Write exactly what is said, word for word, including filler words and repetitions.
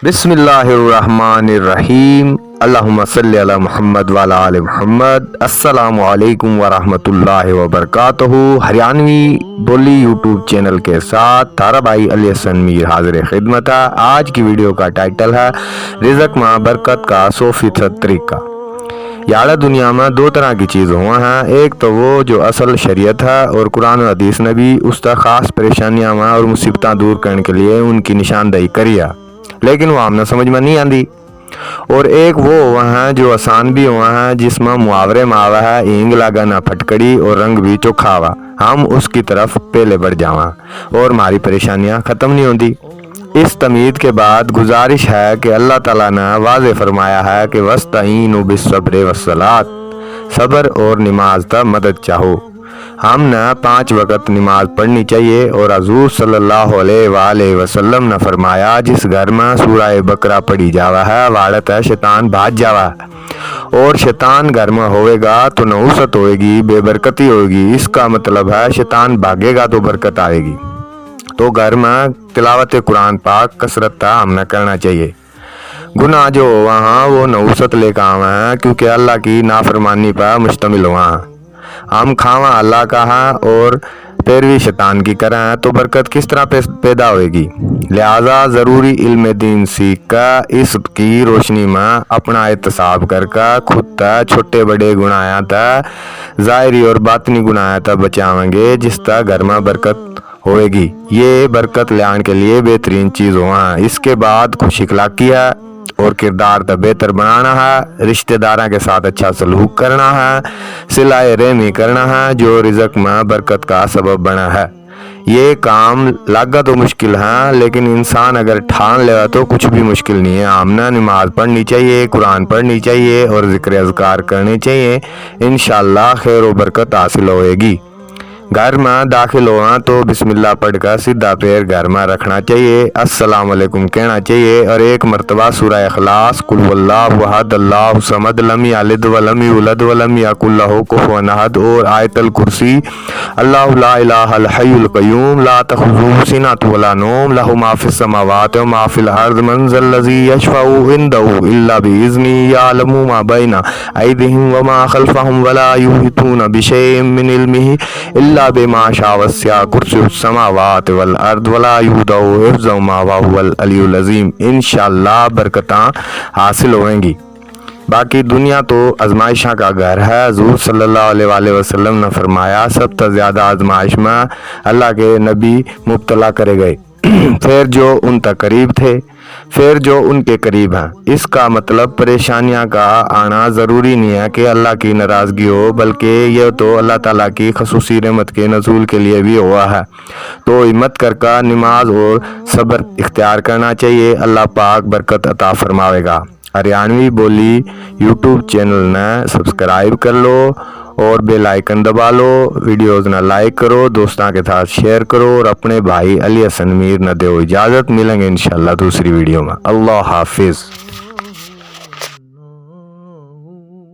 बिस्मिल्लाहिर्रहमानिर्रहीम। अल्लाहुम्मा सल्लि अला मुहम्मद व अला आले मुहम्मद। अस्सलामु अलैकुम व रहमतुल्लाहि व बरकातहू। हरियाणवी बोली YouTube चैनल के साथ थारा भाई अली हसन मीर हाजिर खिदमत है। आज की वीडियो का टाइटल है रिजक में बरकत का सौ फीसद तरीका। याड़ा दुनिया में दो तरह की चीज हुआ है। एक तो वो जो असल शरीयत है और कुरान और हदीस ने भी उस तक खास परेशानियां हुआ और मुसीबतां दूर करने के लिए उनकी निशानदेही करी है, लेकिन वो हमने समझ में नहीं आंदी। और एक वो हुआ है जो आसान भी हुआ है, जिसमें मुहावरे में आवा है, ईंग लागा ना फटकड़ी और रंग भी चोखा आवा। हम उसकी तरफ पहले बढ़ जावा और हमारी परेशानियां खत्म नहीं होती। इस तमीद के बाद गुजारिश है कि अल्लाह ताला ने वाजे फरमाया है कि वस्तईनु बिस्सब्र वस्सलात, सब्र और नमाज ता मदद चाहो। हमने पांच वक्त नमाज पढ़नी चाहिए और हजूर सल्लल्लाहु अलैहि व आलिहि वसल्लम ने फरमाया, जिस घर में सूरह बकरा पढ़ी जावा है, वाड़े तै शैतान भाज जावा है। और शैतान घर में होवेगा तो नहुसत होएगी, बेबरकती होएगी। इसका मतलब है शैतान भागेगा तो बरकत आएगी। तो घर में तिलावत कुरान पाक कसरत का हमने करना चाहिए। गुनाह जो होवा हाँ वो नहुसत लेकर आवा है, क्योंकि अल्लाह की नाफरमानी पर मुश्तमिल हुआ हाँ। हम खावा अल्लाह का हाँ और पैरवी शैतान की करा हाँ, तो बरकत किस तरह पे-, पैदा होएगी? लिहाजा ज़रूरी इल्म दीन सीख का इसकी रोशनी में अपना एहतसाब करके खुद तै छोटे बड़े गुनाहां तै, जाहिरी और बातनी गुनाहां तै बचावेंगे, जिस तै घर में बरकत होएगी। ये बरकत ल्याण के लिए बेहतरीन चीज हुआ। इसके बाद खुश इखलाकी है और किरदार तै बेहतर बनाना है, रिश्तेदारां के साथ अच्छा सलूक करना है, सिलाए रहमी करना है, जो रिजक में बरकत का सबब बना है। ये काम लागा तो मुश्किल है, लेकिन इंसान अगर ठान लेवा तो कुछ भी मुश्किल नहीं है। हमने नमाज पढ़नी चाहिए, कुरान पढ़नी चाहिए और जिक्र अज़कार करने चाहिए। इंशाल्लाह खैर व बरकत हासिल होएगी। घर में दाखिल होवा तो बिस्मिल्लाह पढ़कर सीधा पैर घर में रखना चाहिए, अस्सलाम वालेकुम कहना चाहिए और एक मरतबा सूरह इखलास, कुल हुवल्लाहु अहद, अल्लाहु समद, लम यलिद व लम यूलद व लम यकुल लहु कुफुवन अहद और आयतल कुर्सी, अल्लाहु ला इलाहल हय्युल कय्यूम, ला तखुजुहु सिनतु व ला नौम, लहु मा फिस समावात व मा फिल अर्द, मन जल्लजी यशफउ इंदहु इल्ला बिइज़्निही, यअलमु मा बैना अइदीहिम व मा खल्फहुम व ला युहितून बिशैइन मिन इल्मिही इल्ला बिमा शा, वस्या कुर्सियुस समावात वल अर्द व ला यऊदुहु हिफ्ज़ुहुमा व हुवल अलियुल अज़ीम। इंशाल्लाह बरकतां हासिल होवेंगी। बाकी दुनिया तो आजमाइशां का घर है। हजूर सल्लल्लाहु अलैहि वसल्लम ने फरमाया, सब तै ज्यादा आजमाइश में अल्लाह के नबी मुब्तला करे गए। फिर जो उन तक करीब थे, फिर जो उनके करीब हैं। इसका मतलब परेशानियां का आना जरूरी नहीं है कि अल्लाह की नाराजगी हो, बल्कि यह तो अल्लाह ताला की खसूसी रहमत के नजूल के लिए भी हुआ है। तो हिम्मत करके नमाज और सब्र इख्तियार करना चाहिए। अल्लाह पाक बरकत अता फरमावेगा। हरियाणवी बोली YouTube चैनल ने सब्सक्राइब कर लो और बेल आइकन दबा लो। वीडियोज़ ना लाइक करो, दोस्तों के साथ शेयर करो और अपने भाई अली हसन मीर न दो इजाज़त। मिलेंगे इंशाल्लाह दूसरी वीडियो में। अल्लाह हाफिज़।